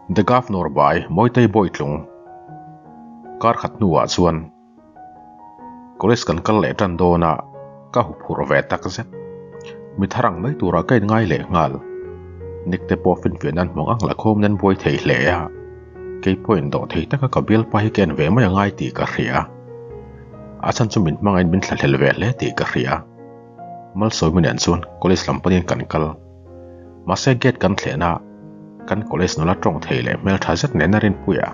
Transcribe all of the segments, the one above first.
The Governor by Mawitei Bawitlung Kar khat hnuah chuan College kan kal leh tan dawn a, ka huphurh ve tak zet. Mi thar ang mai turah ka inngai leh nghal. Nick te pawh finfiah nan hmawng ang la khawm nan buai thei hle a, kei pawhin dawh thei taka ka bialpa hi ka en ve mai a ngai tih ka hria. A chhan chu min hmangain min thlahlel ve hle tih ka hria. Malsawmi nen chuan college lam panin kan kal. Mahse gate kan thlen a, kan college nula tawng thei leh hmeltha zet nena rinpuia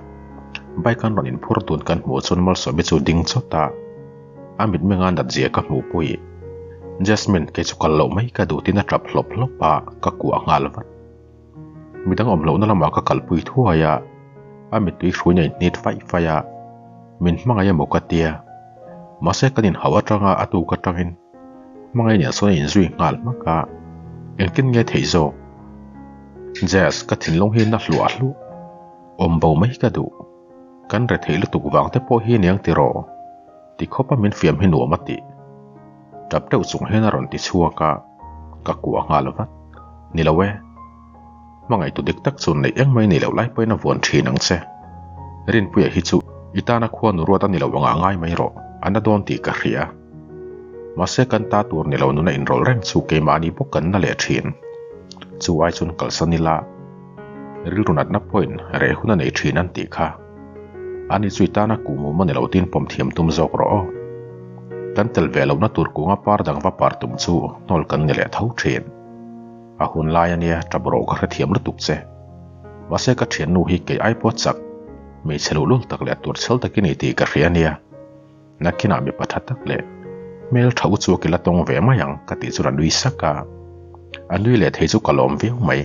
bike an rawn inphur dun kan hmuh chuan Malsawmi chu ding chawt a, a mitmenga nat zia ka hmuh pui. Jasmine kei chu kal loh mai ka duh tiin a tap hlawp hlawp a, ka kuah nghal vat. Midang awm lohna lamah ka kalpui thuai a, a mittui hruiin a inhnit faih faih a, min hmangaih emaw ka tia. Mahse kan inhauh atanga a tuk atangin hmangaih nen sawn a inzui nghal hmak a, engtin nge theih zawk? Jazz, ka thinlung hi na hluah hluah, awm bo mai ka duh. Kan retheih lutuk vang te pawh hi aniang tiraw? Ti khawpa min fiam hi nuam a tih. Tap deuh chung hian a rawn ti chhuak a, ka kuah nghal vat. Ni lo e. Hmangaihtu dik tak chu neih eng mai nei loh lai pawhin a vuan thin ang che. Rinpuia hi chu i tana khua nu ruat a ni lo angah ngai mai rawh, a na dawn tih ka hria. Mahse kan ta tur ni lo nuna inrawlh reng chu keimahni bawk kan na leh thin. Chu ai chuan kalsan ila rilru natna pawhin reh hun a nei thin an tih kha. Ani chu i tana kuhmum a ni lo tiin pawm thiam tum zawk rawh aw. Kan tel ve lohna tur kunga par dang va par tum chu hnawl kan ni leh tho thin. A hun lai ania tap rawh ka hrethiam lutuk che. Mahse ka thiannu hi kei ai pawh chak, hmeichhe luhlul tak leh tur chhel tak i ni tih ka hria ania. Nakinah mipa tha tak leh hmel tha u chu kila tawng ve mai ang ka tih chuan a nui sak a. A nui leh thei chu ka lawm viau mai.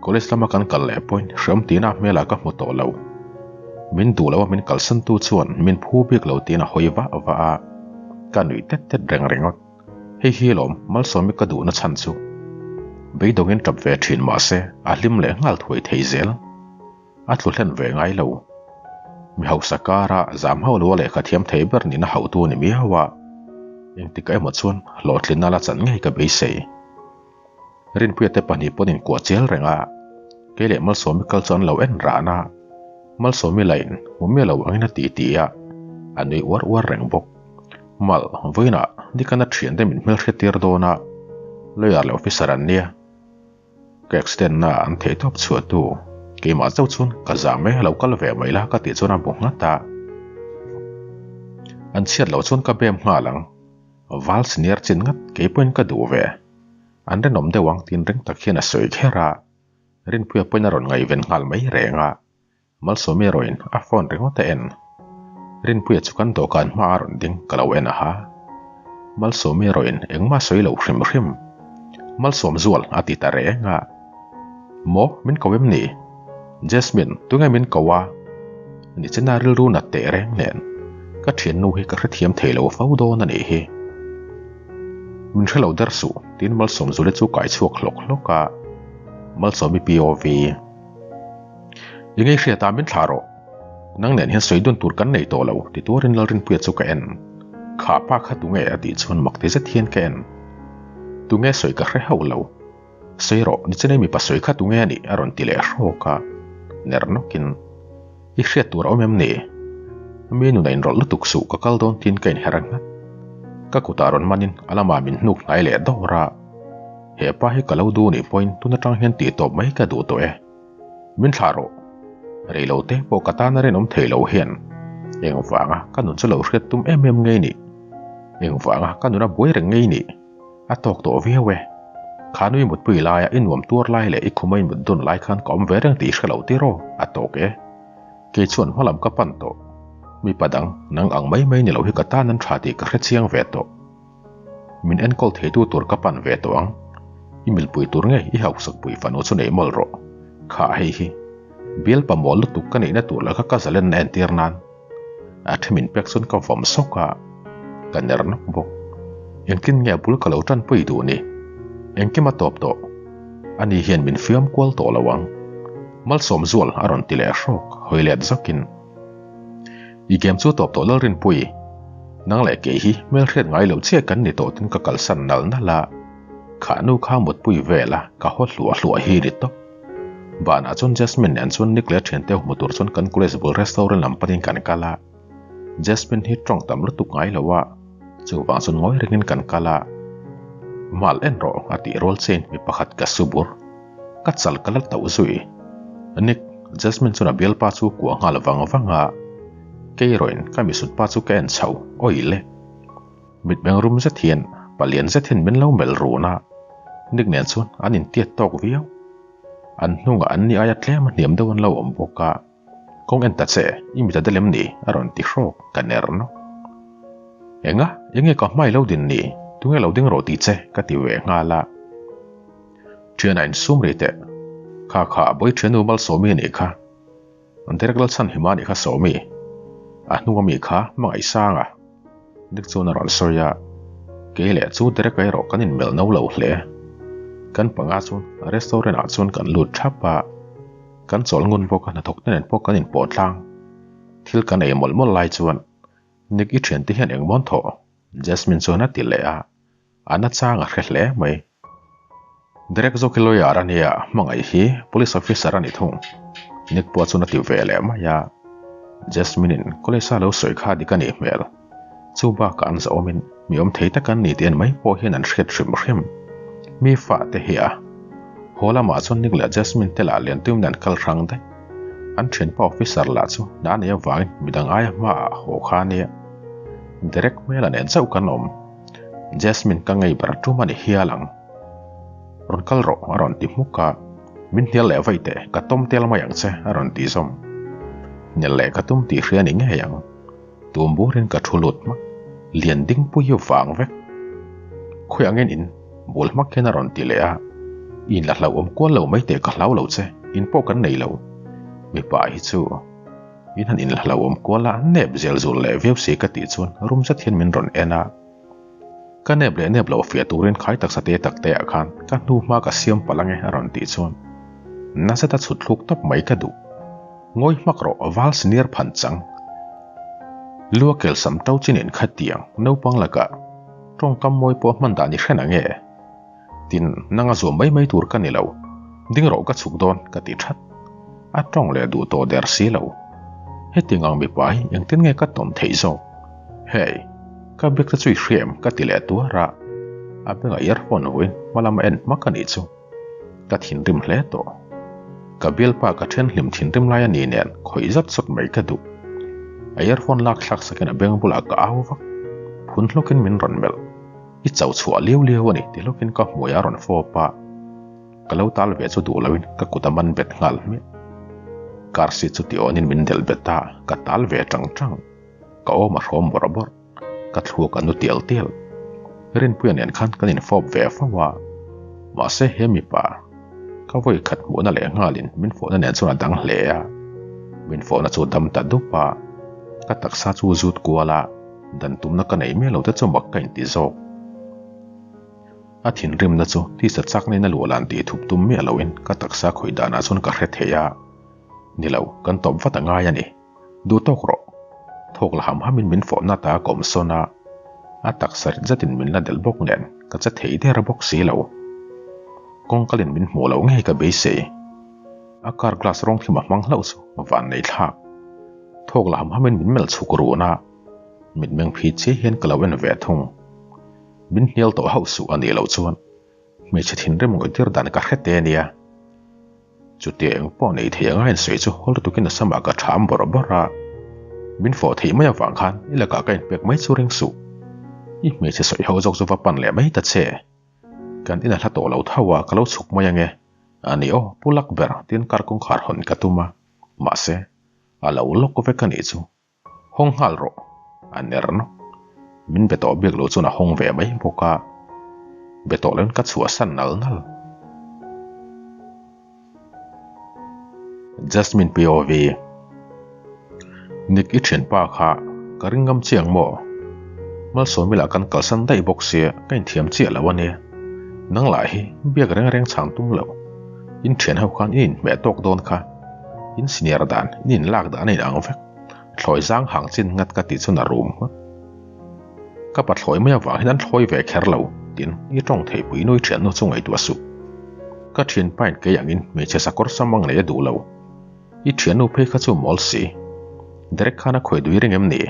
College lama kan kal leh pawhin hreawm tina hmelah ka hmu tawh lo. Min duh loa min kalsan tu chuan min phu bik lo tiin a hawi vah vah a, ka nuih tet tet reng ringawt. Hei hi lawm Malsawmi ka duhna chhan chu. Beidawngin tap ve thin mahse a hlim leh nghal thuai thei zel. A tlu hlen ve ngai lo. Mi hausa kara zam hauh lo a lehkha thiam thei ber nihna hauhtu a ni miau a, engtikah emaw chuan hlawhtlinna la chan ngei ka beisei. Rinpuia te pahnih pawn inkuah chial reng a, kei leh Malsawmi kal chu an lo en ran a, Malsawmi lain hmu miah lo angin a ti ti a, a nui uar uar reng bawk. Mal, vawiinah Dikana thiante min hmelhriat tir dawn a, lawyer leh officer an nia. Ka accident na an theih tawp chhuah tu keimah chauh chuan ka zam e lo kal ve mai la ka tih chuan a bu nghat a. An chhiat loh chuan ka bem nghal ang. Val senior chin ngat kei pawhin ka duh ve. An rinawm deuh ang tin ring tak hian a sawi kher a. Rinpuia pawhin a rawn ngaihven nghal mai reng a. Malsawmi erawhin a phone ringawt a en. Rinpuia chu kan dawhkan hma a rawn ding ka lo en aha. Malsawmi erawhin engmah sawi lo hrim hrim. Malsawm zual a ti ta reng a. Maw min ko em ni? Jasmine tunge min ko a? Nichina rilru nat teh reng nen ka thiannu hi ka hrethiam thei lo fo dawn a nih hi. Min hre lo der suh tiin Malsawm Zuali chu kai chhuak hlawk hlawk a. Malsawmi POV. I ngei hriat a min thlah rawh. Nang nen hian sawi dun tur kan nei tawh lo ti tuarin Lalrinpuia chu ka en. Kha pa kha tunge a tih chuan mak ti zet hian ka en. Tunge sawi ka hre hauh lo. Sawi rawh nichinai mipa sawi kha tunge a nih a rawn ti leh hrawk a. Ner nawkin. I hriat tur a awm em ni? Mi nuna inrawlh lutuk suh ka kal dawn tiin ka inher a nghat. Ka kutah rawn manin a lamah min hnuk hnai leh dawr a. He pa hi ka lo duh nih pawhin tun atang hian tih tawp mai ka duh tawh e. Min thlah rawh. Rei lo te pawh ka tana rinawm thei lo hian engvanga ka nun chu lo hriat tum em em ngei nih? Engvanga ka nuna buai reng ngei nih? A tawk tawh viau e. Kha nui mutpui laia i nuam tuar lai leh i khuma i mut dun lai khan ka awm ve reng tih i hre lo tiraw? A tawk e. Kei chuan hmalam ka pan tawh. Mipa dang, nang ang mai mai ni lo hi ka tan an tha tih ka hre chiang ve tawh. Min enkawl theitu tur ka pan ve tawh ang. I milpui tur nge i hauhsakpui fanu chu nei mawlh rawh. Kha hei hi. Bial pamawl lutuk ka neihna tur laka ka zalenna entir nan. A thi min pek chuan ka vawm sawk a, ka ner nawk bawk. Engtin nge a bul ka lo tanpui duh ni? Engkim a tawp tawh. Ani hian min fiam kual tawh lo ang. Malsawm zual a rawn ti leh hrawk, hawi let zawkin. I game chu tawp tawh Lalrinpui. Nang leh kei hi hmelhriat ngai lo chiah kan ni tawh tin ka kalsan nal nal a. Kha nu kha mutpui vel a, ka haw hluah hluah hi ni tawp. Banah chuan Jasmine nen chuan Nick leh a thiante hmu tur chuan kan college bul restaurant lam panin kan kal a. Jasmine hi tawng tam lutuk ngai lo a, chuvang chuan ngawi rengin kan kal a. Mal en rawh a tih rual chein mi pakhat ka su bur. Ka chal ka la tauh zui. Nick, Jasmine chuan a bialpa chu kuah nghal vang vang a. Kei erawhin ka misut pa chu ka en chho, awih le. Mitmeng rum zet hian palian zet hian min lo melh run a, Nick nen chuan an intiat tawk viau. An hnungah an ni aia tlem a hniam deuh an lo awm bawk a, Kawng en ta che, i mit a del em ni? a rawn ti hrawk, ka ner nawk. Enga? Enge ka hmai lo din ni? Tunge lo ding rawh ti che? ka ti ve nghal a. Thiana insum ri teh. Kha kha, bawi thiannu Malsawmi a nih kha. An Derek Lalchhan hima nih kha Sawmi. A hnunga mi kha hmangaih sang a. Nick chuan a rawn sawi a, Kei leh chu Derek a erawh kan inmelh no lo hle. Kan panga chuan restaurant ah chuan kan lut thap a, kan chawl ngun bawk a hnathawk te nen pawh kan inpawh tlang. Thil kan ei mawlh mawlh lai chuan Nick i thiante hian engmawn thawh? Jasmine chuan a ti leh a, a nachang a hre hle mai. Derek zawk hi lawyer a nia, hmangaih hi police officer a ni thung. Nick pawh chuan a ti ve leh mai a. Jasmine in college a lo sawi kha dik a nih hmel. Chu bakah an zahawmin mi awm thei tak an ni tih en mai pawh hian an hriat hrim hrim. Mi fa te hi a. Haw lamah chuan Nick leh Jasmine te lah lian tuimin an kal hrang daih. An thianpa officer lah chu hna nei avangin midang aia hmaah haw kha a nia. Derek hmel a nen chauh kan awm. Jasmine ka ngei ber tum a ni hial ang. Rawn kal rawh a rawn ti hmuk a, min hnial leh vaih teh, ka tawm tel mai ang che a rawn ti zawm. Hnial leh ka tum tih hria ni ngei ang. Tum burin ka thu lut hmak, lian ding pui hi vang vek. Khawi angin in bul hmak hian a rawn ti leh a, i inla hlauhawm kual lo mai teh ka hlau lo che, in pawh kan nei lo. Mipa hi chu. In han inhlauhawm kual a, nep zel zul leh viau si ka tih chuan rum zet hian min rawn en a. Ka nep leh nep loh fiah turin khai taksa te tak te ah khan ka hnu hma ka siam palh ange a rawn tih chuan na zeta chhut thluk tawp mai ka duh. Ngawi hmak rawh val senior phan chang. Lua kel sam to chin in khatiang naupang lakah tawngkam mawi pawh hman dan i hre nange? Tin, nanga zuam mai mai tur ka ni lo. Ding rawh ka chhuk dawn, ka ti that. A tawng leh duh tawh der si lo. Hetiang ang mipa hi engtin nge ka tawn theih zawk? Hey, ka bag te chu i hria em? ka ti leh tuar a. A bengah earphone vuin hma lama en hmak a nih chu. Ka thinrim hle tawh. Ka bialpa ka then hlim thinrim lai a ni nen khawih zat zat mai ka duh. A earphone lak thlak sakin a beng bulah ka au vak. Phun hlawkin min rawn melh. I chauh chhuah liau liau a ni ti hlawkin ka hmui a rawn fawp a, ka lo tal ve chu duh loin ka kut a man bet nghal hmiah. Car seat chu ti awnin min delh bet a, ka tal ve tang tang. Ka awm a hrawm bawrh bawrh, ka thluak a nu tial tial. Rinpuia nen khan kan infawp ve fo a, mahse he mipa ka vawi khat hmuhna leh nghalin min fawhna nen chuan a dang hle a, min fawhna chu dam ta dup a, ka taksa chu zut kual a. Dan tumna ka neih miah lo te chu mak ka inti zawk. A thinrimna chu tisa chakna in a luah lan tih thup tum miah loin ka taksa khawih danah chuan ka hre thei a. Ni lo, kan tawp vat a ngai a ni. Duh tawk rawh. Thawk la ham hamin min fawhna ta a kawm sawn a. A taksa rit zetin min la delh bawk nen ka che thei der bawk si lo. Kawngkalin min hmuh loh ngei ka beisei. A car glass rawng thim a hmang hlauh chu vannei thlak. Thawk la ham hamin min melh chhuk run a. Mitmeng phi chiai hian ka lo en ve thung. Min hnial tawh hauh suh a nih loh chuan hmeichhe thinrim ngawih tir dan ka hre te a nia. Chutia eng pawh nei thei anga insawi chu hawl tukin a samah ka ṭham bawrh bawrh a. Min fawh theih mai avang khan i lakah ka inpek mai chu ring suh. I hmeichhe sawi ho zawk chu va pan leh mai ta che. Kan in a hla tawh lo tho a, ka lo chhuk mai ange. A ni aw, pu lak ber tin kar kawngkhar hawn ka tum a. Mahse, a lo lawk vek a nih chu. Hawng nghal rawh, a ner nawk. Min be tawh biak lo chuan a hawng ve mai bawk a, be tawh loin ka chhuahsan nal nal. Jasmine POV Nick i thianpa kha ka ring ngam chiang maw? Malsawmi lah kan kalsan daih bawk sia ka inthiam chiah lo a nia. Nang lah hi biak reng reng chhang tum lo. In thian ho khan in inhmeh tawk dawn kha. In senior dan, in inlak dan a inang vek. Thlawi zang hang chin ngat ka tih chuan a rum ngawt. Ka pa thlawi mai avang hian an thlawi ve kher lo. tin i tawng theih pui nui thiannu chu ngaihtuah suh. Ka thianpain kei angin hmeichhe sakawr sam ang nei a duh lo. I thiannu phei kha chu mawl si. Derek khan a khawi dui reng em ni?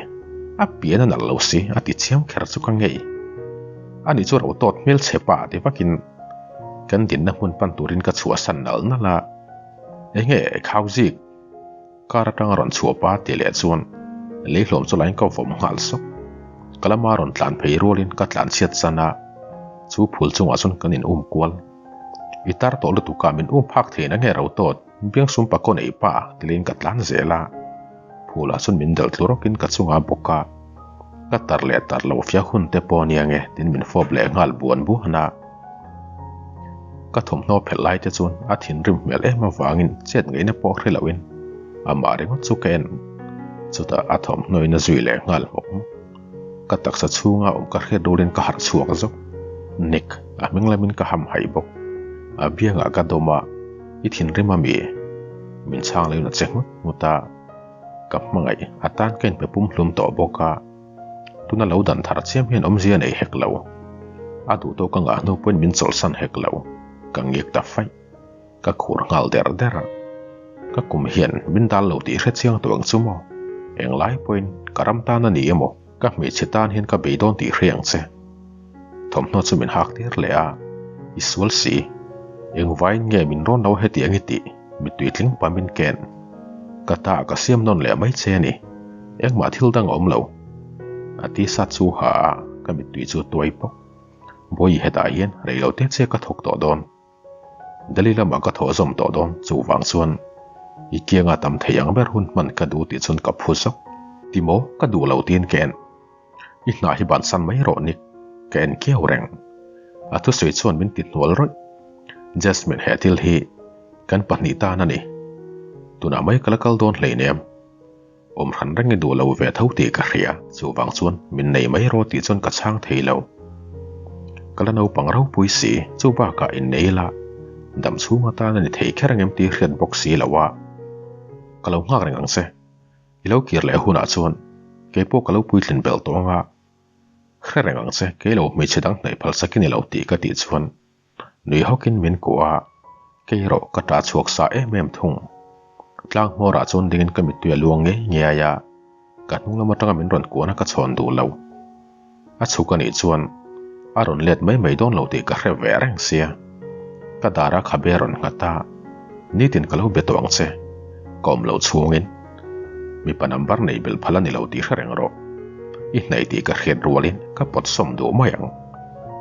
A pian a nalh lo si a ti chiam kher chu ka ngei. Ani chu ro tawt hmel chhe pa ti vakin kan dinna hmun pan turin ka chhuahsan nalh nalh a. Enge khau zik? Car atanga rawn chhuah pa tih leh chuan lei hlawm chu lain ka vawm nghal sawk. Ka lama rawn tlan phei rualin ka tlan chhiat chan a, chu phul chungah chuan kan in um kual. I tar tawh lutuk a min um phak thei na nge ro tawt, biangsum pa kaw nei pa ti leiin ka tlan zel a. Phulah chuan min delh tlu rawkin ka chungah bawk a, ka tar leh tar lo fia hun te pawh ania nge tiin min fawp leh nghal buan buan a. Ka thawmhnaw phelh lai te chuan a thinrim hmel em avangin chet ngaihna pawh hre loin amah ringawt chu ka en. Chutah a thawmhnawin a zui leh nghal hmawk hmawk. Ka taksa chhunga awm ka hriat rualin ka harh chhuak zawk. Nick, a hming lamin ka ham haih bawk. A biangah ka dawm a, I thinrim ami? Min chhang loin a che nghut nghut a. Ka hmangaih, a tan ka inpe pum hlum tawh bawk a. Tuna lo dan thar chiam hian awmzia nei hek lo. A duh tawk a ngah hnu pawhin min chawlhsan hek lo. Ka ngik ta faih. Ka khur nghal der der a. Ka kum hian min dal lo tih hre chiang tawh ang chu maw? Englai pawhin ka ram tan a ni emaw, ka hmeichhe tan hian ka bei dawn tih hre ang che. Thawmhnaw chu min hak tir leh a, i sual si. Engvaiin nge min rawn lo hetiang i tih? Mittui tling pa min ken. Ka ta ka siam nawn leh mai che a ni. Engmah thil dang a awm lo. A ti sat chu ha a, ka mittui chu tuai pawk. Bawihi hetah hian reilote che ka thawk tawh dawn. Delhi lamah ka thawh zawm tawh dawn, chuvang chuan i kianga tam thei ang ber hun hman ka duh tih chuan ka phu zawk. Timaw ka duh lo tiin ka en. I hna hi bansan mai rawh Nick, ka en kiau reng. A thusawi chuan min ti hnual rawih. Jasmine he thil hi kan pahnih tan a ni. Tunah mai ka la kal dawn hleinem. Awm hran reng i duh lo ve tho tih ka hria, chuvang chuan min nei mai rawh tih chuan ka chhang thei lo. Ka la naupang ropui si, chu bakah innei ila dam chhung atan a ni thei kher ang em tih hriat bawk si lo a. Ka lo nghak reng ang che. I lo kir leh hunah chuan kei pawh ka lo puitlin belh tawh ang a. Hre reng ang che, kei lo hmeichhe dang hnaih phal sakin i lo tih ka tih chuan Nui hawkin min kuah a, kei erawh ka ṭah chhuak sa em em thung. Tlang hmawrah chuan dingin ka mittui a luang ngei ngei a, ka hnung lam aṭanga min rawn kuahna ka chhawn duh lo. A chhuk a nih chuan a rawn let mai mai dawn lo tih ka hre ve reng sia. Ka dara khabe a rawn nghat a, Nitin ka lo be tawh ang che, ka awm lo chhungin mipa number nei belh phal a ni lo tih hre reng rawh. I hnaih tih ka hriat rualin ka pawt sawm duh mai ang.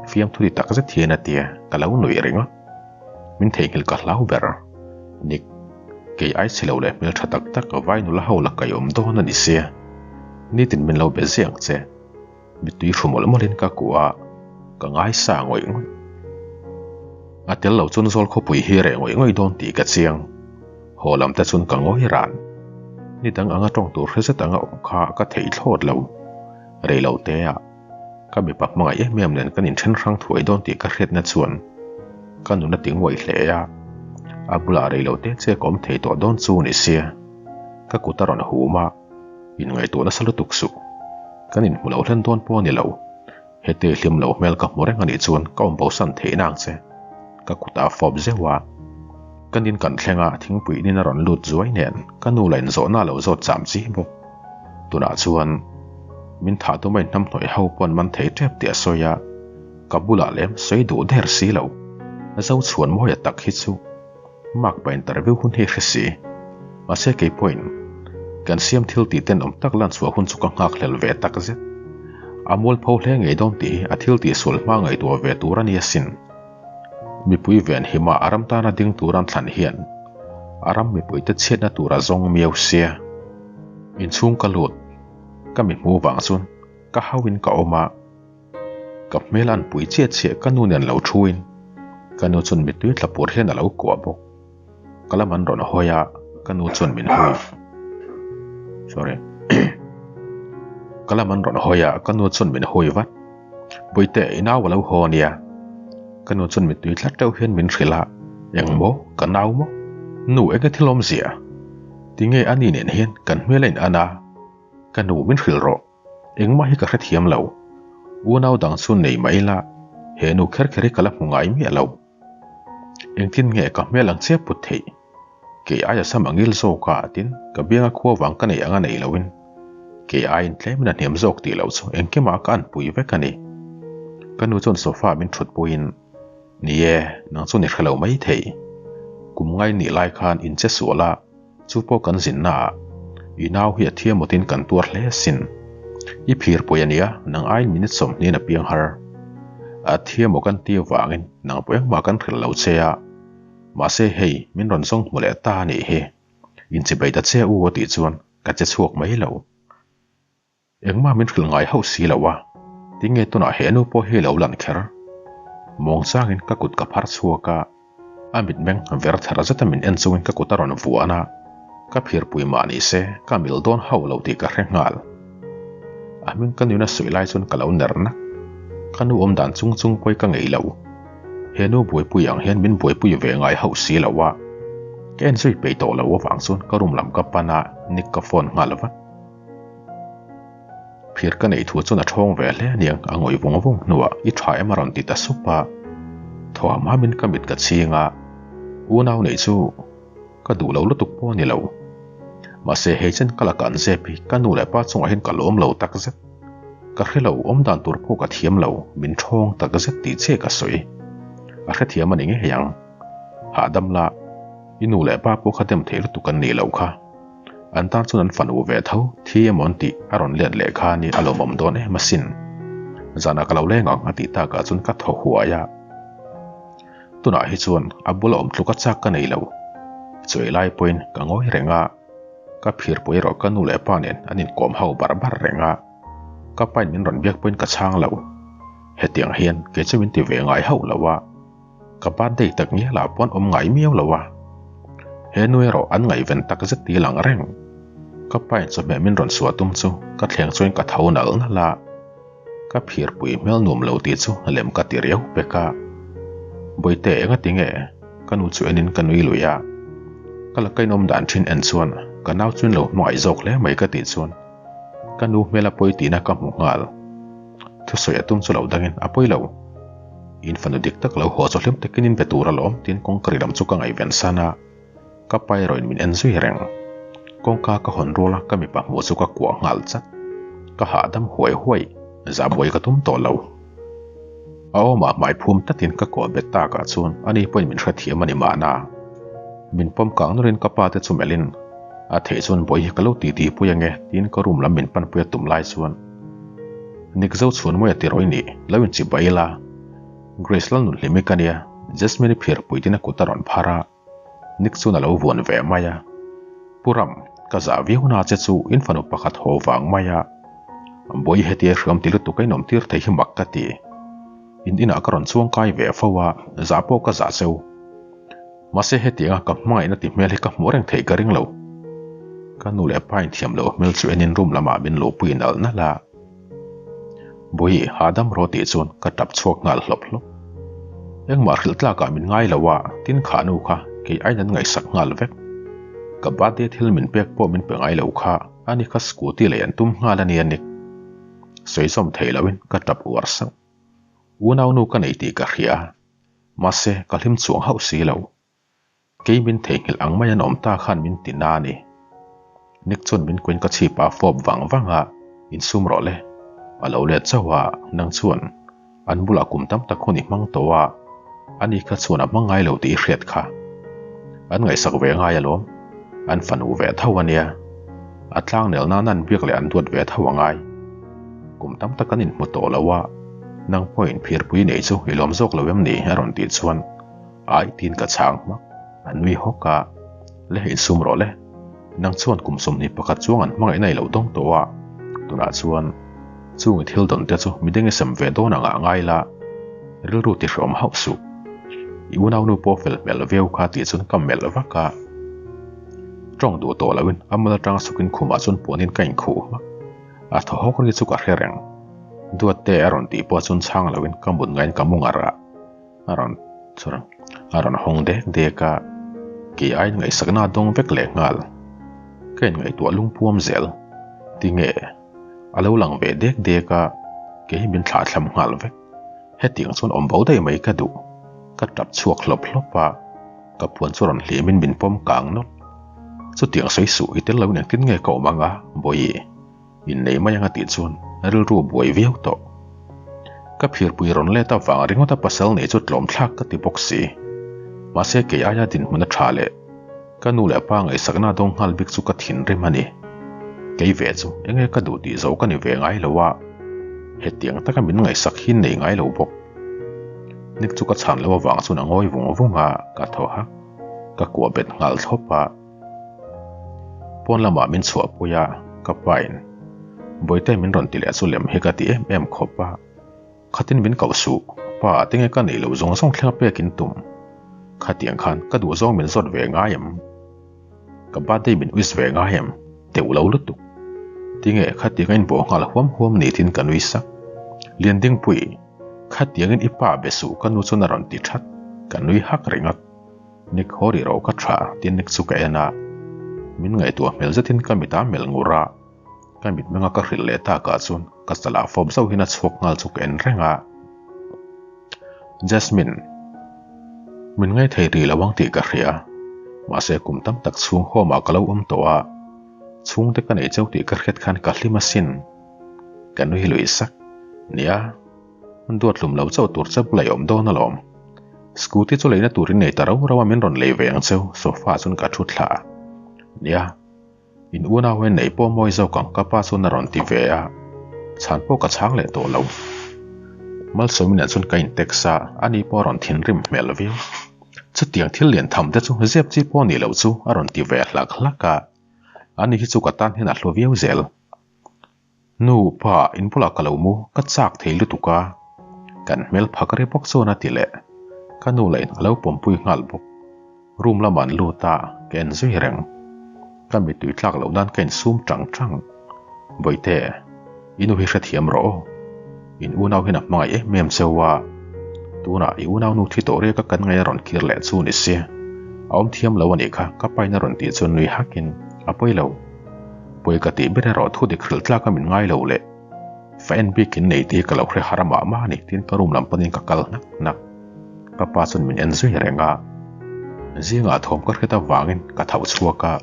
Fiamthu ti tak zet hian a tia, ka lo nuih ringawt. Min theihnghilh ka hlau ber. Nick, kei ai chhe lo leh hmel tha tak tak vai nula ho la kai awm dawn a ni sia. Nitin min lo be ziah ang che. Mittui hru mawlh mawlhin ka kuah a, ka ngaisa ngawih ngawih. A tel lo chuan zawl khawpui hi reh ngawih ngawih dawn tih ka chiang. Haw lam te chuan ka ngawi ran. Ni dang anga tawng tur hre zet anga awm kha ka theih thlawt lo. Rei lo te ah. Ka mipa hmangaih em em nen kan inthen hrang thuai dawn tih ka hriatna chuan ka nun a ti nguai hle a, a bulah rei lo te che ka awm thei tawh dawn chu ni sia. Ka kut a rawn hum a, inngaihtuah nasa lutuk suh. Kan inhmu lo hlen dawn pawh a ni lo. Hete hlim lo hmel ka hmu reng a nih chuan ka awm bosan theih nang che. Ka kutah a fawp zeuh a, ka nin kan thleng a, thingpui inin a rawn lut zuai nen ka nu la inzawhna a lo zawt cham chi bawk. Tunah chuan min thah tum a inhnamhnawih ho pawn man thei tep tih a sawi a, ka bulah lem sawi duh der si lo. Zo chhuan mawia tak hi chu mark pa interview hun hi hre si. Mahse kei pawhin kan siam thil tih tenawm tak lan chhuah hun chu ka nghakhlel ve tak zet. A mualpho hle ngei dawn tih hi a thil tihsual hma ngaihtuah ve tur a ni asin. Mipui ven hima a ram tana ding tur an thlan hian a ram mipuite chhiatna tur a zawng miau sia. Inchhung ka lut, ka mi hmu vang chuan ka hauin ka awm a, ka hmel an pui chiah chiah ka nu nen lo thuin ka nu chuan mittui tla pur hian a lo kuah bawk. Ka lam an rawn hawi a, ka nu chuan min hui. Sorry. Ka lam an rawn hawi a, ka nu chuan min hui vat. Puite, i nau a lo haw ania. Ka nu chuan mittui tlat teuh hian min hrilh a, Eng maw? Ka nau maw? Nu, enge thil awmzia? Tinge a ni nen hian kan hmel a in an a? Ka nu, min hrilh rawh. Engmah hi ka hrethiam lo. Unau dang chu nei mai ila. He nu kher kher hi ka la hmu ngai miah lo. Engtin nge ka hmel ang che put theih? Kei aia sam a ngil zawk a, tin, ka bianga khua vang ka neih anga nei loin kei aiin tlemin a hniam zawk tih loh chu engkimah ka anpui vek a ni. Ka nu chuan sofa min thut puiin, Ni e, nang chuan i hre lo mai thei. Kum ngai nih lai khan in che sual a, chu pawh kan zinna ah i nau hi a thiam awtin kan tuar hle asin. I phir pawih a nia, nang aiin minute sawmhnihin a piang har. A thiam aw kan ti avangin nang pawh engmah kan hrilh lo che a, mahse hei min rawn zawng hmu leh ta a nih hi. Inchibei ta che u a tih chuan ka che chhuak mai lo. Engmah min hrilh ngai hauh si lo a, tinge tunah he nu pawh hi lo lan kher? Muangchangin ka kut ka phar chhuak a, a mitmeng ver ther zeta min en chungin ka kut a rawn vuan a, ka phirpui mah ni se ka mil dawn hauh lo tih ka hre nghal. A hming ka nuna suih lai chuan ka lo ner nak. Ka nu awm dan chung chung pawh hi ka ngei lo. He nu buaipui ang hian min buaipui ve ngai hauh si lo a, ka en zui peih tawh lo avang chuan ka room lam ka pan a, Nick ka phone nghal vat. Phir ka neih thu chuan a thawng ve hle aniang a ngawih vung vung hnuah i tha em a rawn ti ta sup a. Thawham hamin ka mit ka chhing a, unau neih chu ka duh lo lutuk pawh a ni lo. Mahse hei chen ka lakah an zep hi ka nu leh pa chungah hian ka lawm lo tak zet. Ka hre lo awm dan tur pawh ka thiam lo min thawng tak zet tih che ka sawi. A hrethiam a ni ngei ang. Hahdam la, i nu leh pa pawh kha dem thei lutuk an nih loh kha. An tan chuan an fanu ve tho, thi emaw an tih a rawn let leh kha ni a lawmawm dawn em asin. Zanah ka lo leng ang a tih takah chuan ka thaw huai a. Tunah hi chuan a bula awm tluka chak ka nei lo. Chuai lai pawhin ka ngawi reng a, ka phirpui erawh ka nu leh pa nen an inkawm ho bar bar reng a. Ka pain min rawn biak pawhin ka chhang lo. Hetiang hian kei chu min ti ve ngai hauh lo a. Ka birthday tak ngialah pawn awm ngai miau lo a, he nu erawh an ngaihven tak zet ti lang reng. Ka pain chawhmeh min rawn suah tum chu ka thleng chuan ka tho nalh nalh a, ka phirpui hmel nuam lo tih chu lem ka ti riau pek a. Bawihte engati nge ka nu chu enin ka nui lui a, ka la kain awm dan thin en chuan ka nau chuan lo hmangaih zawk hle mai ka tih chuan ka nu hmel a pawi tihna ka hmu nghal. Thusawi a tum chu lo dangin a pawi lo. In fanu dik tak lo haw chu hlim takin in be tur alawm tiin kawngka ri lam chu ka ngaihven san a, ka pa erawhin min en zui reng. Kawngka ka hawn rual a ka mipa hmuh chu ka kuah nghal chat. Ka hahdam huai huai, zah buai ka tum tawh lo. A awmah hmai phum tatin ka kuah bet takah chuan ani pawhin min hrethiam a ni mahna. Min pawm kang nawrin ka pa te chu melhin a theih chuan buai hi ka lo titi pui ange tiin ka room lam min panpui a tum lai chuan Nick zo chhuan mawi a ti rawih nih, lo in chi bai ila. Grace lal nun hlim i ka nia, Jasmine i phir pui tin a kut a rawn phar a, Nick chuan a lo vuan ve mai a. Pu Ram, ka zah viau na che chu in fanu pakhat haw vang mai a. Bawi hetia hriam ti lutuk a inawm tir thei hi mak ka ti. In inah ka rawn chuang kai ve fo a, zah pawh ka zah cheu. Mahse hetianga ka hmangaihna ti hmel hi ka hmuh reng theih ka ring lo. Ka nu leh pa inthiam loh hmel chu enin room lamah min luhpui nalh nalh a. Bawihi hahdam rawh tih chuan ka tap chhuak nghal hlawp hlawp. Engmah hrilh tlakah min ngai lo a, tin kha nu kha kei aiin an ngaihsak nghal vek. Ka birthday thil min pek pawh min pe ngai lo kha, ani kha scooty lei an tum nghal a nia Nick. Sawi zawm theih loin ka tap uar sauh. Unau nu ka nei tih ka hria. Mahse, ka hlim chuang hauh si lo. Kei min theihnghilh ang mai an awm ta khan min ti na a ni. Nick chuan min kuin ka chhip a fawp vang vang a, Insum rawh le. A lo let chauh a, nang chuan an bulah kum tam tak hun i hmang tawh a, ani kha chuan a hmang ngai lo tih i hriat kha. An ngaihsak ve ngai alawm. An fanu ve tho a nia. A tlangnel nan an biak leh an duat ve tho a ngai. Kum tam tak an inhmu tawh lo a, nang pawhin phirpui nei chu i lawm zawk lo em ni? a rawn tih chuan ai tiin ka chhang hmak. A nui hawk a, Le insum rawh le, nang chuan kum 21 chuang an hmangaihna i lo dawng tawh a, tunah chuan chung i thil dawn te chu midang i sem ve dawn angah ngai la, rilru ti hreawm hauh suh. I unaunu pawh fel hmel viau kha tih chuan ka melh vak a. Tawng duh tawh loin a mal atanga sukin khumah chuan puanin ka inkhuh hmak. A thaw hawk ri chu ka hre reng. Duatte a rawn tih pawh chuan chhang loin ka mut ngaiin ka mu ngar a. A rawn chuan a rawn hawng dek dek a, kei aiin ngaihsakna a dawng vek leh nghal. Ka inngaihtuah lungpuam zel. Tinge? A lo lang ve dek dek a, kei hi min thlahthlam nghal vek. Hetiang chuan awm bo daih mai ka duh. Ka tap chhuak hlawp hlawp a, ka puan chu rawn hlimin min pawm kang nawlh. Chutiang sawi suh i tel loin engtin nge ka awm ang a, Bawihi? Innei mai anga tih chuan rilru buai viau tawh. Ka phirpui rawn let avang ringawta pasal neih chu tlawm thlak ka ti bawk si. Mahse kei aia dinhmun a tha leh ka nu leh pa ngaihsakna dawng nghal bik chu ka thinrim a ni. Kei ve chu enge ka duh tih zo ka ni ve ngai lo a, hetiang taka min ngaihsak hi nei ngai lo bawk. Nick chu ka chhan loh avang chuan a ngawi vung vung a, ka thaw hak. Ka kuah bet nghal thlawp a. Pawn lamah min chhuahpui a, ka pain Bawihte min rawn ti leh chu lem hi ka ti em em khawp a, khatin min koh suh, pa tinge ka neih loh zawng zawng thleng pek in tum, khatiang khan ka duh zawng min zawt ve ngai em? Ka birthday min wish ve ngai em? Teuh lo lutuk. Tinge khatiang a inbawh nghal huam huam ni tin ka nui sak. Liandingpui, khatiangin i pa be suh ka nu chuan a rawn ti that, ka nui hak ringawt. Nick haw rih rawh ka tha tiin Nick chu ka en a, min ngaihtuah hmel zetin ka mit a melh ngur a, ka mitmenga ka hrilh leh takah chuan ka chalah fawp zauhin a chhuak nghal chu ka en reng a. Jasmine, min ngaithei rih lo ang tih ka hria, mahse kum tam tak chhung home ah ka lo awm tawh a, chhungte ka nei cheu tih ka hriat khan ka hlim asin. Ka nui lui sak, nia. Duat hlum lo chauh tur che bulah i awm dawn alawm. Scooty chu leina turin nei ta rau rau a min rawn lei ve ang cheu, sofa ah chuan ka thu thla a. Nia, in unau hian nei pawh mawi zawk ang ka pa chuan a rawn ti ve a, chhan pawh ka chhang leh tawh lo. Malsawmina chuan ka in text a, ani pawh a rawn thinrim hmel viau. Chutiang thil lian tham te chu zep chi pawh ni lo chu a rawn ti ve hlak hlak a, ani hi chu ka tan hian a hlu viau zel. Nu, pa, in bulah ka lo mu, ka chak thei lutuk a. Kan hmel phak rei bawk chuan a ti leh. Ka nu lah in a lo pawmpui nghal bawk. Room lamah an lut a, ka en zui reng. Ka mittui tlak loh nan ka insum tang tang. Bawihte, i nu hi hrethiam rawh aw. In unau hian a hmangaih em em cheu a. Tunah i unau nu thi tawh riak a kan ngaih a rawn kir leh chu ni si. A awm thiam lo a nih kha, ka pain a rawn tih chuan nui hakin, A pawi lo. Pawi ka tih ber erawh thu dik hrilh tlak a min ngai lo le. Fa en bik in nei tih hi ka lo hre har a mah mah a ni tiin ka room lam panin ka kal hnak hnak. Ka pa chuan min en zui reng a. Zingah thawm ka hriat avangin ka tho chhuak a.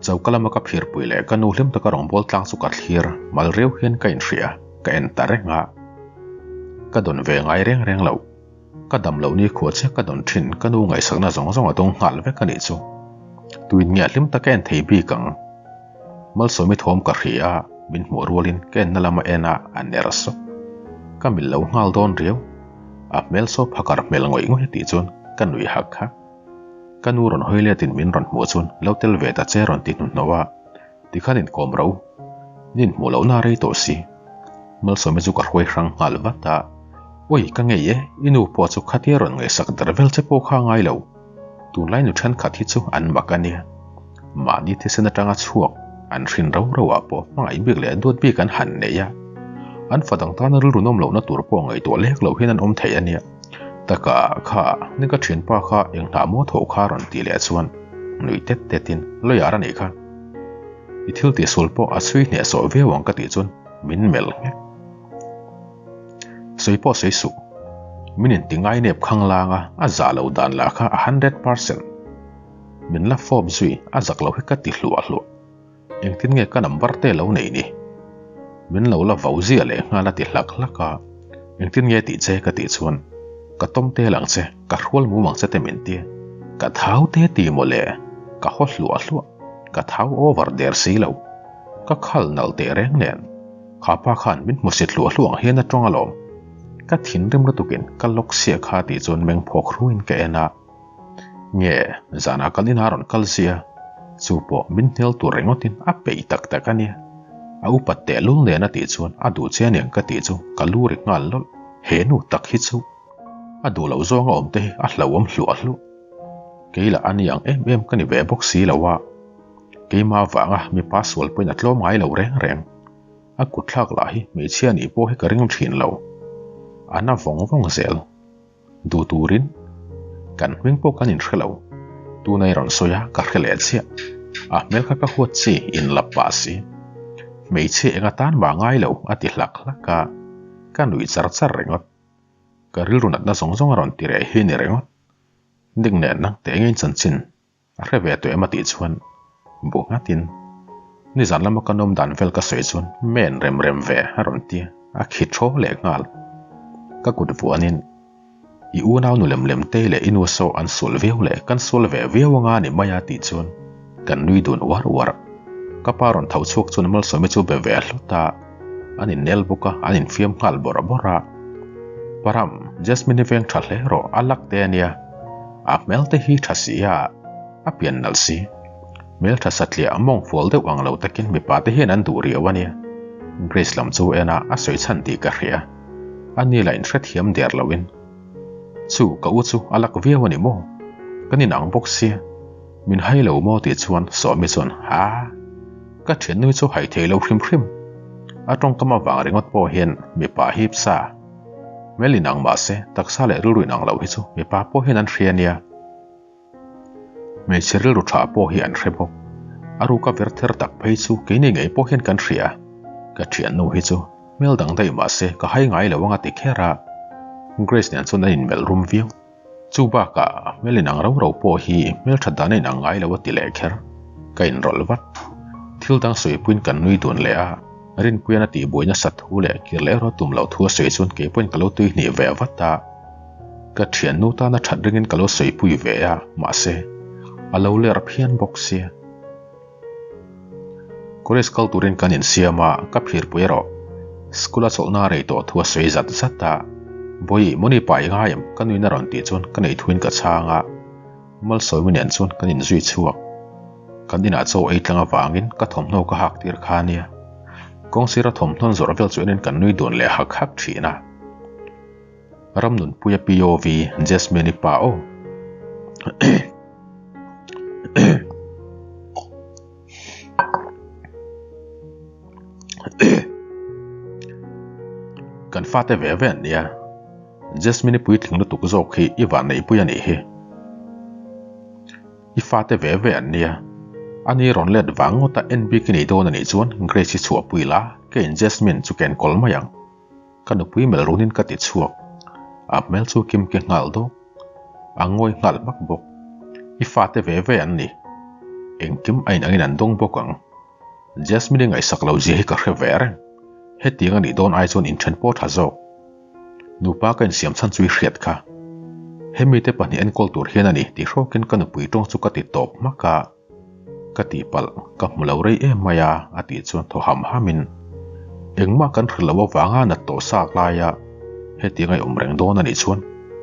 Choka lama ka phirpui leh ka nu hlim taka rawngbâwl tlang chu ka thlir mal riau hian ka inhria, ka en ta reng a. Ka dawn ve ngai reng reng lo. Ka dam loh ni khuah chiah ka dawn thin, ka nu ngaihsakna zawng zawng a dawng nghal vek a nih chu. Tuin nge a hlim taka en thei bik ang? Malsawmi thawm ka hria a, min hmuh rualin ka enna lama en a, a ner sawk. Ka mil lo nghal dawn riau. A hmel saw phakar hmel ngawih ngawih tih chuan ka nui hak hak. Ka nu rawn hawi letin min rawn hmuh chuan lo tel ve ta che rawn ti hnuhnawh a, tikhan inkawm ro. Nin hmuh lohna a rei tawh si. Malsawmi chu ka hruai hrang nghal vat a, Ui, ka ngei e, i nu pawh chu khatia rawn ngaihsak der vel che pawh kha a ngai lo. Tunlai nu thenkhat hi chu an mak a nia. Mahni thisen atanga chhuak an hrin ro ro ah pawh hmangaih bik leh duat bik an han nei a. An fa dang tana rilru nawm lohna tur pawh ngaihtuah lek loh hian an awm thei a nia. Taka kha ni ka thianpa kha eng hnah maw tho kha rawn tih leh chuan nui tet tetin lawyer a nih kha. I thil tihsual pawh a chhui hnehsawh viau ang ka tih chuan min melh nghek. Sawi pawh sawi suh. Min inti ngai nep khang lang a, a zah lo dan lah kha a 100%. Min la fawp zui, a zak lo hi ka ti hluah hluah. Engtin nge ka number te lo nei ni? Min lo la vau zia leh nghal a ti hlak hlak a, engtin nge tih che ka tih chuan ka tawm tel ang che, ka hrual mum ang che te min ti. Ka thau te ti mawle, ka haw hluah hluah, ka thau over der si lo. Ka khal nalh teh reng nen. Kha pa khan min hmu si hluah hluah ang hian a tawng alawm. Ka thinrim lutukin ka lawk siah kha tih chuan meng phawk hruin ka en a. Nge, zanah kan inah a rawn kal zia. Chu pawh min hnial tur ringawtin a peih tak tak a nia. A upat tehlul nen a tih chuan a duh che aniang ka tih chu ka lu ri nghal lawlh. He nu tak hi chu a duh loh zawng a awm te hi a hlauhawm hluah hluah. Kei lah a ni ang em em ka ni ve bawk si lo a. Keimah avanga mipa sual pawhin a tlawm ngai lo reng reng. A kutthlak lah hi hmeichhia nih pawh hi ka ring thin lo. A na vawng vawng zel. Duh turin kan hming pawh kan inhre lo. Tuna i rawn sawi a, ka hre leh chiah. A hmel kha ka huat chi, inlap pah si. Hmeichhia eng atan mah ngai lo, a ti hlak hlak a. Ka nuih char char ringawt. Ka rilru natna zawng zawng a rawn ti reh hi ni ringawt. Dik nen nang teh engin chanchin a hre ve tawh em a tih chuan bu nghatin nizan lama ka nawm dan vel ka sawi chuan men rem rem ve a rawn ti a khi thaw leh nghal. Ka kut vuanin i unau nu lem lem te leh i nu saw an sual viau leh kan sual ve viau anga ni mai a tih chuan kan nui dun uar uar. Ka pa rawn tho chhuak chuan Malsawmi chu be ve hlut a. An innel bawk a, an infiam nghal bawrh bawrh a. Param, Jasmine-i veng tha hle rawh, a lak te a nia. A hmel te hi tha si a, a pian nalh si. Hmel tha satliah mawng fual deuh ang lo takin mipa te hian an duh riau a nia. Grace lam chu en a, a sawi chhan tih ka hria. A ni lah inhrethiam der loin. Chu, ka u chu a lak viau a ni maw? Kan inang bawk sia. Min hai lo maw tih chuan Sawmi chuan, Ha! Ka thiannui chu hai thei lo hrim hrim. A tawngkam avang ringawt pawh hian mipa hip sa. Hmel inang mah se taksa leh rilru inang lo hi chu mipa pawh hian an hria nia. Hmeichhe rilru tha pawh hi an hre bawk. A ruka ver ther tak phei chu keini ngei pawh hian kan hria. Ka thiannu hi chu hmel dang daih mah se ka hai ngai lo anga ti kher a. Grace nen chuan an inmelh rum viau. Chu bakah hmel inang ro ro pawh hi hmel that dan a inang ngai lo a ti leh kher. Ka inrawlh vat. Thil dang sawipuiin kan nui dun leh a, Rinpuian a tihbuai nasat thu leh kir leh erawh tum loh thu a sawi chuan keipawhin ka lo tui hnih ve vat a. Ka thiannu tana that ringin ka lo sawipui ve a, mahse, a lo ler phian bawk sia. College kal turin kan insiam a, ka phirpui erawh school a chawlhna a rei tawh thu a sawi zat zat a. Bawihi, Moni pa i ngai em? Ka nuin a rawn tih chuan ka neih thuin ka chhang a, Malsawmi nen chuan kan inzui chhuak. Kan inah chaw ei tlang avangin ka thawmhnaw ka hak tir kha ania. Kawngsira thawmhnawn zawrh vel chu enin kan nui dun leh hak hak thin a. Ramnunpuia POV, Jasmine-i pa aw. Kan fate ve ve an nia. Jasmine-i puitling lutuk zawk hi i vanneihpui a nih hi. I fate ve ve an nia. Ani rawn let vang ngawta en bik i nei dawn a nih chuan Grace-i chhuahpui la, keiin Jasmine chu ka enkawl mai ang. Ka nupui melh runin ka ti chhuak. A hmel chu kim ke nghal dawk. A ngawi nghal hmak bawk. I fate ve ve an ni. Engkim a inangin an dawng bawk ang. Jasmine-i ngaihsak lo zia hi ka hre ve reng. Hetiang a nih dawn ai chuan inthen pawh tha zawk. Nupa ka insiam chhan chu i hriat kha. Hemi te pahnih enkawl tur hian a ni tih hrawkin ka nupui tawng chu ka ti tawp hmak a. Ka tihpalh, ka hmu lo rei em mai a, a tih chuan thaw ham hamin, Engmah kan hre lo avanga nat tawh sak laia hetiang a i awm reng dawn a nih chuan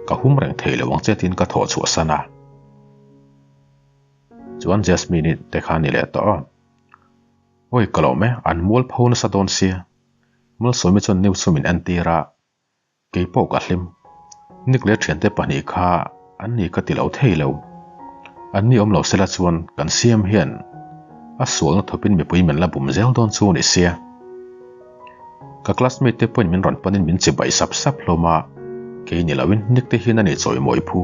ka hum reng thei lo ang che tiin ka thawh chhuah san a. Chuan Jasmine-i te kha a ni leh tawh a. Awi ka lawm e, an mual pho nasa dawn sia. Malsawmi chuan news chu min entir a. Kei pawh ka hlim. Nick leh thiante pahnih kha an ni ka ti lo thei lo. An ni awm lo sela chuan kan siam hian a sualna thawpin mipui min la bum zel dawn chu ni sia. Ka classmate te pawhin min rawn panin min chibai sap sap hlawm a, kei ni loin Nick te hian a ni chawimawi phu.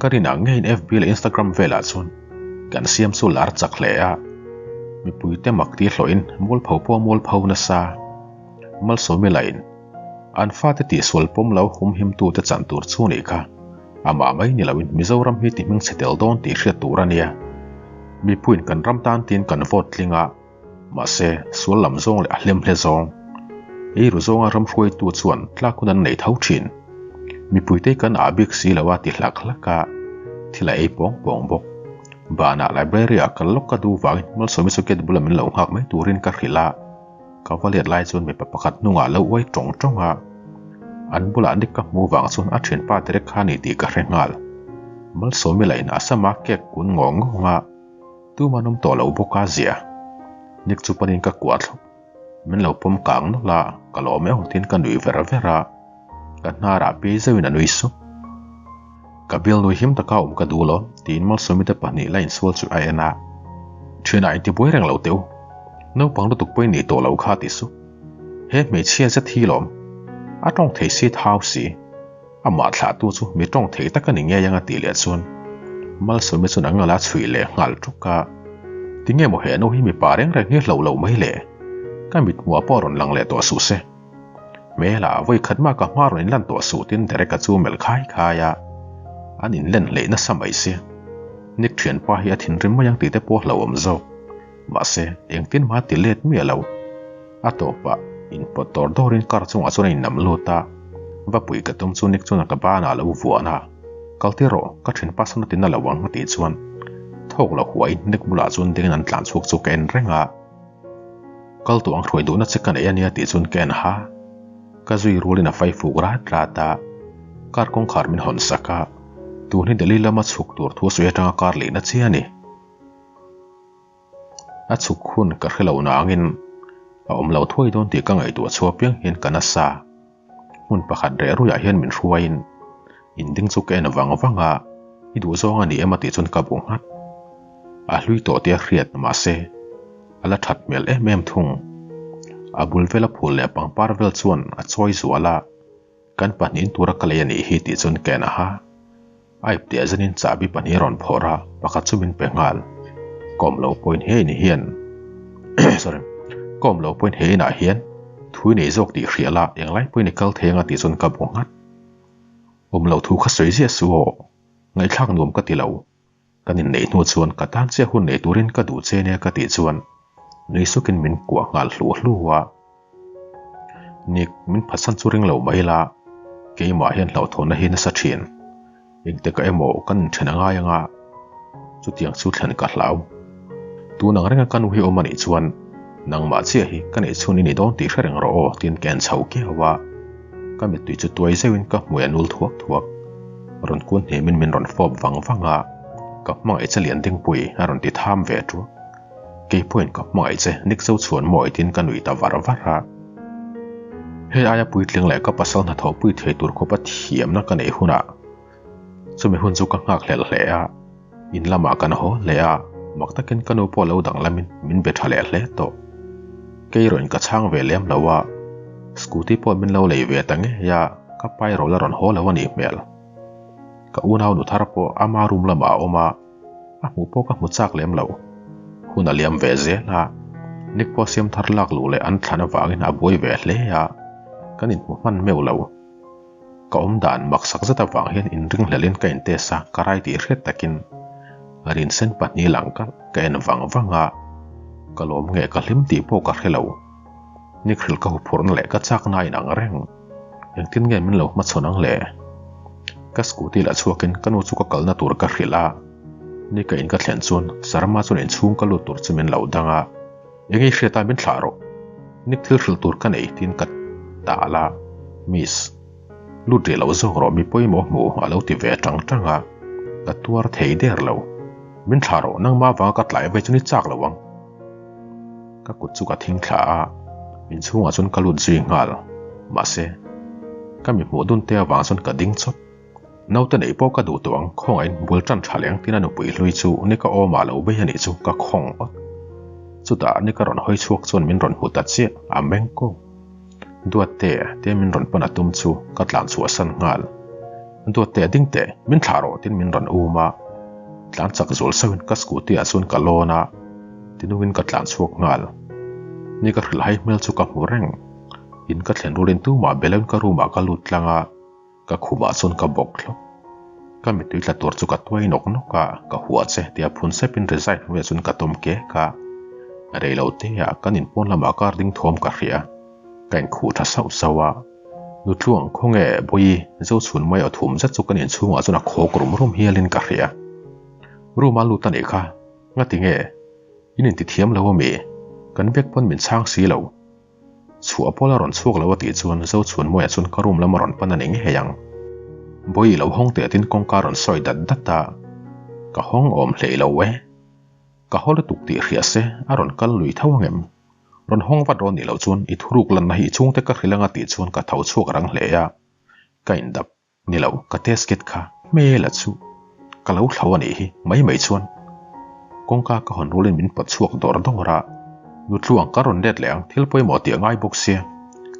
Ka rinah ngeiin FB leh Instagram velah chuan kan siam chu lar chak hle a, mipuite mak ti hlawhin mualpho pawh a mualpho nasa. Malsawmi lain An fate tihsual pawm lo humhimtute chan tur chu nih kha. Amah mai ni loin Mizoram hi ti hming chhe tel dawn tih hriat tur a nia. Mipuiin kan ram tan tiin kan vote tling a, mahse sual lam zawng leh a hlemhle zawng. Eiru zawnga ram hruaitu chuan tlak hun an nei tho thin. Mipuite kan ah bik si lo a ti hlak hlak a, thil a ei pawng pawng bawk. Banah library-ah kal lawk ka duh vangin Malsawmi chu gate bula min lo nghak mai turin ka hrilh a. Ka va let lai chuan mipa pakhat hnungah lo uai tawng tawng a, an bulah Nick ka hmu vang chuan a thianpa Derek kha a ni tih ka hre nghal. Malsawmi lah in a sama cake kun ngawng ngawng a, tuma an awm tawh lo bawk a zia. Nick chu panin ka kuah thlup, min lo pawm kang nawlh a, ka lawm eo tiin ka nui ver ver a, ka hnarah pi zeuhin a nui sup. Ka bialnui him taka awm ka duh lo, tiin Malsawmi te pahnih la insual chu a en a. Thianah intibuai reng lo teh u. Naupang lutuk pawhin nih tawh lo kha ti sup. He hmeichhia zet hi lawm. A tawng thei si thau si. Amah thlahtu chu mi tawng thei tak a ni ngei ang a tih leh chuan Malsawmi chuan a ngal a chhuih leh nghal tuk a. Tinge maw he nu hi mipa reng reng hi hlauh loh mai le? Ka mithmuh ah pawh rawn lang leh tawh suh se. Hmela vawi khat mah ka hma rawn inlan tawh suh tin Derek-a chu melh khai khai a, an inlen hleih nasa mai si. Nick thianpa hi a thinrim mai ang tih te pawh hlauhawm zawk. Mahse, engtin mah a ti let miah lo. A tawpah inpawt dawr dawrin car chungah chuan a innam lut a, va pui ka tum chu Nick chuan a ka banah a lo vuan a, Kal tir rawh, ka thinpa sawn a ti na lo ang a tih chuan thawk lo huaiin Nick bulah chuan dingin an tlan chhuak chu ka en reng a. Kal tawh ang hruai duhna che ka nei ania tih chuan ka en ha. Ka zui rualin a fai fuk rat rat a, car kawngkhar min hawn sak a, tun hi Delhi lama chhuk tur thu sawi atanga car lehna che a ni. A chhuk hun ka hre lo nangin a awm lo thuai dawn tih ka ngaihtuah chhuah piang hian ka nasa. Hmun pakhat reh ruiah hian min hruaiin in ding chu ka en vang vang a, i duh zawng a ni em a tih chuan ka bu nghat. A hlui tawh tia hriat mahse a la that hmel em em thung. A bul vela phul leh pangpar vel chuan a chawi zual a, kan pahnihin tura ka lei a nih hi tih chuan ka en aha. A ipteh zanin chahbi pahnih a rawn phawrh a, pakhat chu min pe nghal. Ka awm lo pawhin he in hian sorry ka awm lo pawhin he inah hian thui nei zawk tih hria la, englai pawhin i kal thei anga tih chuan ka bu nghat. Awm lo thu kha sawi ziah suh aw, ngaihthlak nuam ka ti lo. Kan inneih hnu chuan ka tan chiah hun nei turin ka duh che nia ka tih chuan nui sukin min kuah nghal hlu hlu a. Nick, min phatsan chu ring lo mai la, keimah hian hlauhthawnna hi nasa thin. Engtikah emaw kan inthen a ngai anga, chutiang chu thlen ka hlau. Tun ang renga ka nu hi awm a nih chuan nangmah chiah hi ka neih chhun i ni dawn tih hre reng rawh aw tiin ka en chho kiau a. Ka mittui chu tuai zeuhin ka hmui a nul thuak thuak. Rawn kun hniamin min rawn fawp vang vang a, ka hmangaih che lian dingpui a rawn ti tham ve ṭuak. Kei pawhin ka hmangaih che Nick zo chhuan mawi tiin ka nuih ta var var a. Hei aia puitling leh ka pasal hnathawh pui thei tur khawpa thiamna ka neih hunah chumi hun chu ka nghak hlelh hle a, in lamah kan haw hle a, mak takin ka nu pawh lo danglamin min be tha leh hle tawh. Kei erawhin ka chhang ve lem lo a, scooty pawh min lo lei ve ta ngei a, ka pai rawlh a rawn haw lo a nih hmel. Ka unau nu thar pawh ama room lamah a awm a, a hmuh pawh ka hmu chak lem lo. Hun a liam ve zel a, Nick pawh siam thar lak luh leh an thlan avangin a buai ve hle a, kan inhmu hman meuh lo. Ka awm dan maksak zet avang hian inringhlelhin ka intest a, ka rai tih hriat takin rinsen pahnih lang kalh ka en vang vang a, ka lawm nge ka hlim tih pawh ka hre lo. Nikhrilh ka huphurhna leh ka chakna a inang reng. Engtin nge min lo hmachhawn ang le? Ka scooty la chhuakin ka nu chu ka kalna tur ka hrilh a, ni ka in ka thlen chuan Sarma chuan inchhung ka lut tur chu min lo dang a, Eng ei hriata min thlah rawh, Nick thil hrilh tur ka nei tiin ka tal a, Miss, lut rih lo zawk rawh mi pawimawh hmu a lo ti ve tang tang a, ka tuar thei der lo. Min thlah rawh, nangmah avanga ka tlai vei chu ni chak lo ang. Ka kut chu ka thing thla a, inchhungah chuan ka lut zui nghal. Mahse, ka mi hmuh dun te avang chuan ka ding chawt. Naute neih pawh ka duh tawh ang, khawngaihin bul tan tha leng tiin a nupui hlui chu ni ka awmah lo bei a nih chu ka khawng awt. Chutah ni ka rawn hawi chhuak chuan min rawn hmu ta chiah, a meng ko. Duatte, tia min rawn pan a tum chu ka tlan chhuahsan nghal. Duatte, ding teh, min thlah rawh tiin min rawn um a. Tlan chak zual sauhin ka scooty ah chuan ka lawn a, tinungin ka tlan chhuak nghal. Ni ka hrilhhai hmel chu ka hmu reng. In ka thlen rulin tumah belain ka room ah ka lut tlang a, ka khumah chuan ka bawk thlawp. Ka mittui tla tur chu ka tuai nawk nawk a, ka hua che tia phun sepin resign hnuaiah chuan ka tawm kek a. Rei lo te ah kan inpawn lamah kar ding thawm ka hria. Ka inkhuh tha sauh sauh a. Nutluang khawnge Bawi Zochhun mai aw thum zet chu kan inchhungah chuan a khawk rum rum hialin ka hria. Room a lut a nih kha, ngati nge? In inti thiam lo ami? Kan bag pawn min chhang si lo. Chhuah pawl a rawn chhuak lo a tih chuan Zochhun Mawia chuan ka room lam a rawn pan a ni ngei ang. Bawi lo hawng teh tin kawngka a rawn sawi dat dat a, ka hawng awm hlei lo e. Ka haw lutuk tih hria se a rawn kal lui tho angem? Rawn hawng vat rawn nih loh chuan i thuruk lanna hi i chhungte ka hrilh anga tih chuan ka tho chhuak rang hle a, ka indap ni lo ka test kit kha hmel a chu ka lo thlo a nih hi mai mai chuan kawngka ka hawn rualin min pawt chhuak dawr dawr a, nutluang ka rawn let leh ang thil pawimawh tih a ngai bawk sia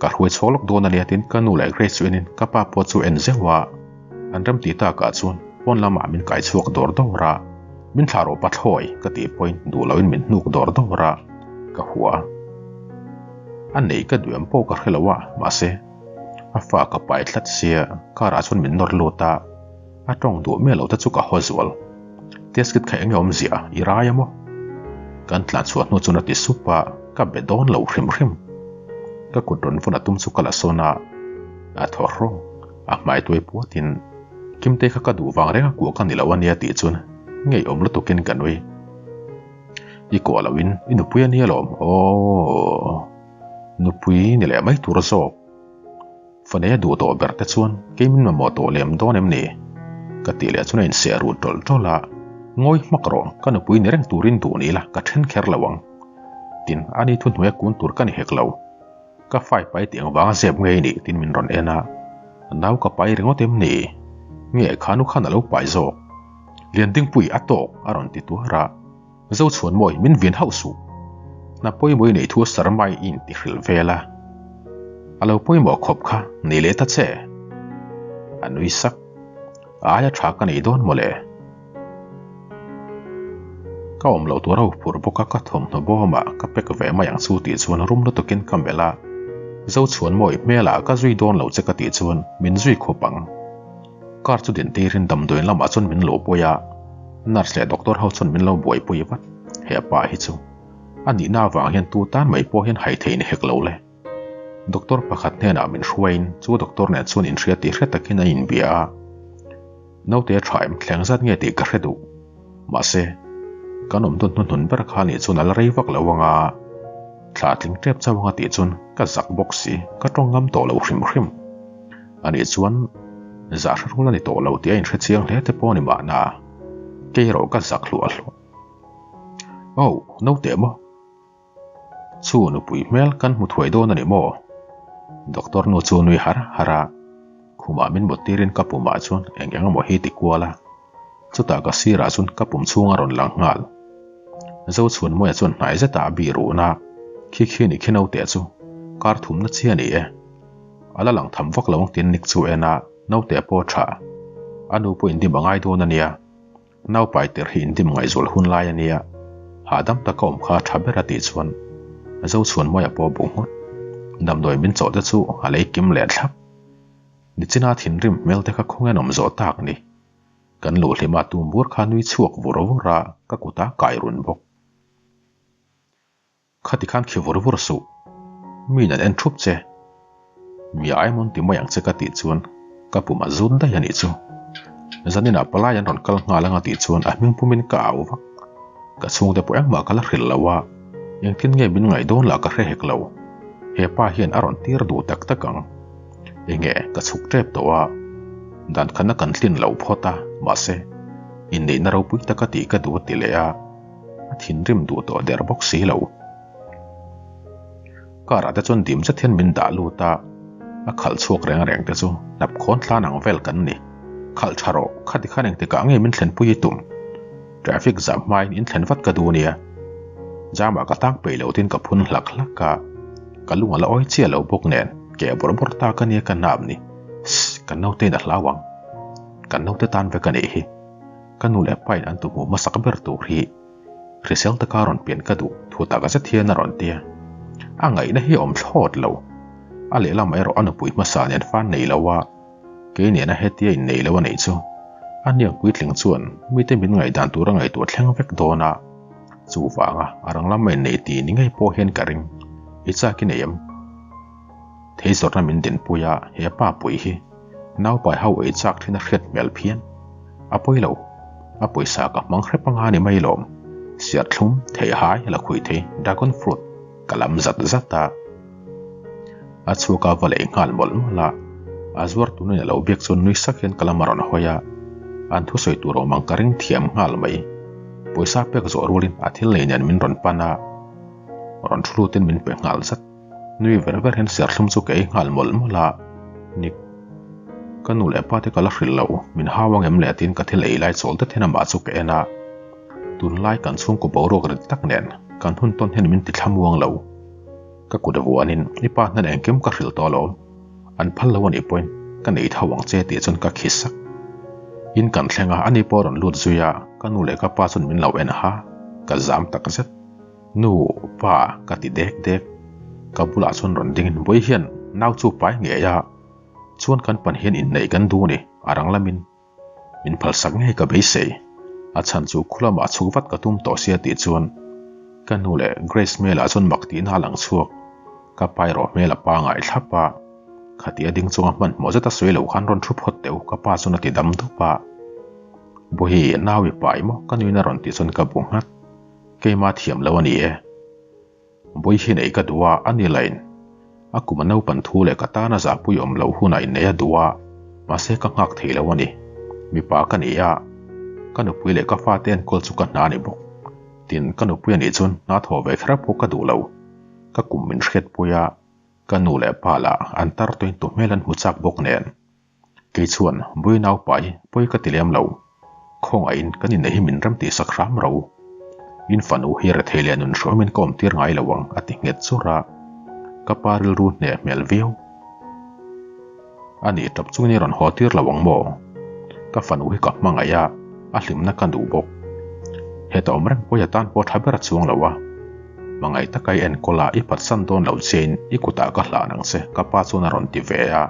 ka hruai chhuak lawk dawn a nia tiin ka nu leh Grace chu enin ka pa pawh chu en zeuh a. An ram tih takah chuan pawn lamah min kai chhuak dawr dawr a, min thlah rawh pathlawi ka tih pawhin duh loin min hnuk dawr dawr a, ka hua. A nei ka duh em pawh ka hre lo a, mahse, A fa ka pai tlat sia, car ah chuan min nawr lut a, a tawng duh miah lo te chu ka haw zual. Test kit kha enge awmzia i rai a maw? Kan tlan chhuah hnu chuan a ti sup a, ka be dawn lo hrim hrim. Ka kut rawn vawn a tum chu ka la sawn a, a thaw hrawng, a hmai tuai puatin Kimtei kha ka duh vang reng a kuah ka ni lo a nia tih chuan ngeiawm lutukin ka nui. I kuah loin i nupui a nia lawm aw. Nupui ni leh mai tur zawk. Fanei a duh tawh ber te chuan kei min mamawh tawh lem dawn em ni? Ka tih leh chuan a inseh rut tawlh tawlh a, Ngawi hmak rawh, ka nupui ni reng turin duh ni la ka then kher lo ang. Tin, ani thuhnuaia kun tur ka ni hek lo. Ka fai pai tih ang vanga zep ngei ni tin min rawn en a, Nau ka pai ringawt em ni? Nge khanu khan a lo pai zawk? Liandingpui a tawk a rawn ti tuar a. Zochhuanmawi min vin hauh suh. Hna pawimawh i neih thu Sarmai i inti hrilh vel a. A lo pawimawh khawp kha nei leh ta che. A nui sak. A aia tha ka nei dawn mawle. Ka awm loh tur a huphurh bawk a ka thawmhnaw bawmah ka pack ve mai ang chu tih chuan rum lutukin ka melh a. Zochhuanmawi hmelah ka zui dawn lo che ka tih chuan min zui khawp ang. Car chu din tirin damdawiin lamah chuan min lo pawi a. Nurse leh doctor ho chuan min lo buaipui vat, he pa hi chu a nihna avang hian tu tan mai pawh hian hai thei ni hek lo le. Doctor pakhat hnenah min hruaiin chu doctor nen chuan inhria tih hre takin an inbia a, naute a tha em thleng zat nge tih ka hre duh. Mahse, kan awm dawn hnuhnun ber kha nih chuan a la rei vak lo anga thla tling tep chauh anga tih chuan ka zak bawk si, ka tawng ngam tawh lo hrim hrim. Ani chuan zah hre rul a ni tawh lo tih a inhre chiang hle te pawh a ni mahna, kei erawh ka zak hluah hluah. Oh, naute maw? Chu nupui hmel kan hmu thuai dawn a ni maw? Doctor nu chu nui har har a, khumah min mut tirin ka pumah chuan eng eng emaw hi ti kual a, chutah ka sirah chuan ka pum chhung a rawn lang nghal. Zochhunmawia chuan hnai zetah a bih ruhna a, khi khi ni khi naute chu kar thumna chi a ni e. A la lang tham vak lo ang tin Nick chu en a, naute pawh a tha. A nu pawh indim a ngai dawn a nia. Nau pai tirh hi indim ngaihzual hun lai a nia. Hahdam taka awm kha a tha ber a tih chuan Zochhuanmawia pawh a bu nghut. Damdawi min chawh te chu a lei kim leh thlap. Nichina thinrim hmel te kha khawngen awm zawh tak ni. Kan luhhlima tum bur kha nui chhuak vur vur a, ka kut a kai run bawk. Khati khan khi vur vur suh. Miin an en thup che. Mi a emawn ti mai ang che ka tih chuan ka pum a zut daih a nih chu. Zaninah palai an rawn kal nghal anga tih chuan a hming pumin ka au vak. Ka chhungte pawh engmah ka la hrilh lo a, engtin nge min ngaih dawn lah ka hre hek lo. He pa hian a rawn tir duh tak tak ang. Enge ka chhuk tep tawh a, dan khan a kan tlin lo phawt a, mahse inneihna ropui taka tih ka duh a ti leh a. A thinrim duh tawh der bawk si lo. Car ah te chuan dim zet hian min dah lut a, a khalh chhuak reng reng te chu hnap khawn tlan ang vel kan ni. Khalh tha rawh, khati khan engtikah nge min thlenpui i tum? Traffic zam hmain in thlen vat ka duh nia. Jam ah ka tang peih lo tin ka phun hlak hlak a, ka lung a la awi chiah lo bawk nen ke bawrh bawrh ta ka nia ka nap ni. Sss, kan naute in a hlau ang. Kan naute tan vek a nih hi. Ka nu leh pain an tu hmuh hmasak ber tur hi hrisel taka rawn pian ka duh thu tak zet hian a rawn ti a. A ngaihna hi a awm thlawt lo. A lehlam erawh a nupui hmasa nen fan nei lo a, kei nena hetia innei lo a neih chu a hniang puitling chuan mite min ngaihdan tur a ngaihtuah thleng vek dawn a. Chuvanga a rang lama innei ti ni ngei pawh hian ka ring. I chak i nei em? Thei zawrhna min dinpui a, he pa pui hi naupai ho ei chak thin a hriat hmel phian. A pawi lo, a pawisa ka hmang hrep anga ni mai lawm. Siarthlum, theihai, lakhuih thei, dragon fruit ka lam zat zat a. A chhuak a va lei nghal mawlh mawlh a, a zuar tunin a lo biak chuan nui sak hian ka lam a rawn hawi a, an thusawi tur awm ang ka ring thiam nghal mai. Pawisa pek zawh rualin a thil nei nen min rawn pan a, rawn thu lutin min pe nghal zat. Nui ver ver hian serthlum chu ka ei nghal mawlh mawlh a, Nick, ka nu leh pa te ka la hrilh lo, min hau ang em le tiin ka thil ei lai chawl det hian amah chu ka en a, tunlai kan chhungkaw boruak rit tak nen kan hun tawn hian min ti thlamuang lo. Ka kut vuanin i pa hnen engkim ka hrilh tawh alawm, an phal lo anih pawhin ka nei tho ang che tih chuan ka khi sak. In kan thleng a, ani pawh a rawn lut zui a, ka nu leh ka pa chuan min lo en ha, ka zam takzet. Nu, pa, ka ti dek dek. Ka bulah chuan rawn dingin Bawi hian nau chu pai ngei a. Chuan kan pan hian inneih kan duh a ni, a rang lamin. Min phalsak ngei ka beisei. A chhan chu khulamah chhuk vat ka tum tawh sia tih chuan ka nu leh Grace hmelah chuan mak tihna a lang chhuak. Ka pa erawh hmel a pangai thlap a. Khati a ding chunga hmanhmawh zeta sawi loh khan rawn thu phawt teh u ka pa chuan a ti dam dup a. Bawihi, nau i pai maw? Ka nuin a rawn tih chuan ka bu nghat. Keima thiam lo a ni e. Bawihi neih ka duh a, a ni lain. A kum a naupan thu leh ka tana zahpui awm loh hunah inneih a duh a, mahse ka nghak thei lo a ni. Mipa ka ni a, ka nupui leh ka fate enkawl chu ka hna a ni bawk. Tin, ka nupui a nih chuan hna thawh ve kher pawh ka duh lo. Ka kum min hriatpui a, ka nu leh pa lah an tar tawhin tu hmel an hmu chak bawk nen. Kei chuan Bui naupai pawi ka ti lem lo. Khawngaihin kan inneih hi min rem tih sak hram ro. In fanu hi rethei leh nun hruaimin ka awm tir ngai lo ang a ti nghet chur a. Ka pa rilru hneh hmel viau. A nih tap chungin i rawn haw tir lo ang maw? Ka fanu hi ka hmangaih a, a hlimna ka duh bawk. Heta awm reng pawh hi a tan pawh tha ber a chuang lo a. Hmangaih taka i enkawl a, i phatsan dawn lo chiain i kutah ka hlan ang che ka pa chuan a rawn ti ve a.